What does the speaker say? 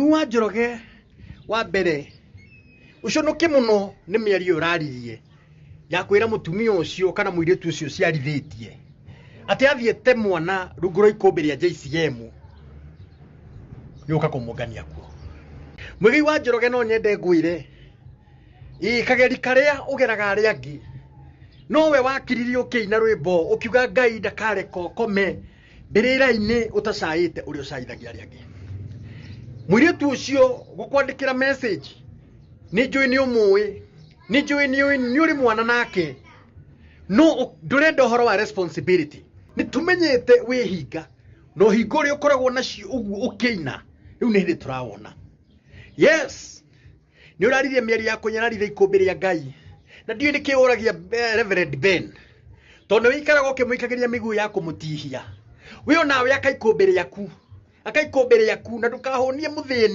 Mũigai wa Njoroge wa mbere ũconoke mũno nĩ mĩario ũraririe ya kwĩra mũtumia ũcio kana mũirĩtu ũcio ũciarithĩtie atĩ athiĩte mwana rungu rwa ikũmbĩ rĩa JCM nĩ ũka kũmũngania kuo. Mũigai wa Njoroge no nyende ngwĩre ĩ kageri karĩa ũgeraga arĩa angĩ nowe wakiririe ũkĩina rwĩmbo ũkiuga Ngai ndakareka ũkome mbĩrĩra-inĩ ũtacaĩte ũrĩa ũcaithagia arĩa angĩ. Mũirĩtu ũcio gũkwandĩkĩra message nĩ njũĩ nĩ ũmũĩ, nĩ njũĩ nĩ ũrĩ mwana nake, no ndũrenda ũhoro wa responsibility. Nĩ tũmenyete wĩ hinga na ũhinga ũrĩa ũkoragwo nacio ũguo ũkĩina rĩu nĩ hĩndĩ tũrawona. Yes, nĩ ũraririe mĩario ya kũnyararithia ikũmbĩ rĩa Ngai na ndiũĩ nĩkĩ ũragia Reverend Ben tondũ nĩ wĩikaraga ũkĩmũikagĩria mĩguĩ ya kũmũtihia. We onawe aka ikũmbĩ rĩaku, aka ikũmbĩ rĩaku na ndũkahũnie mũthĩni.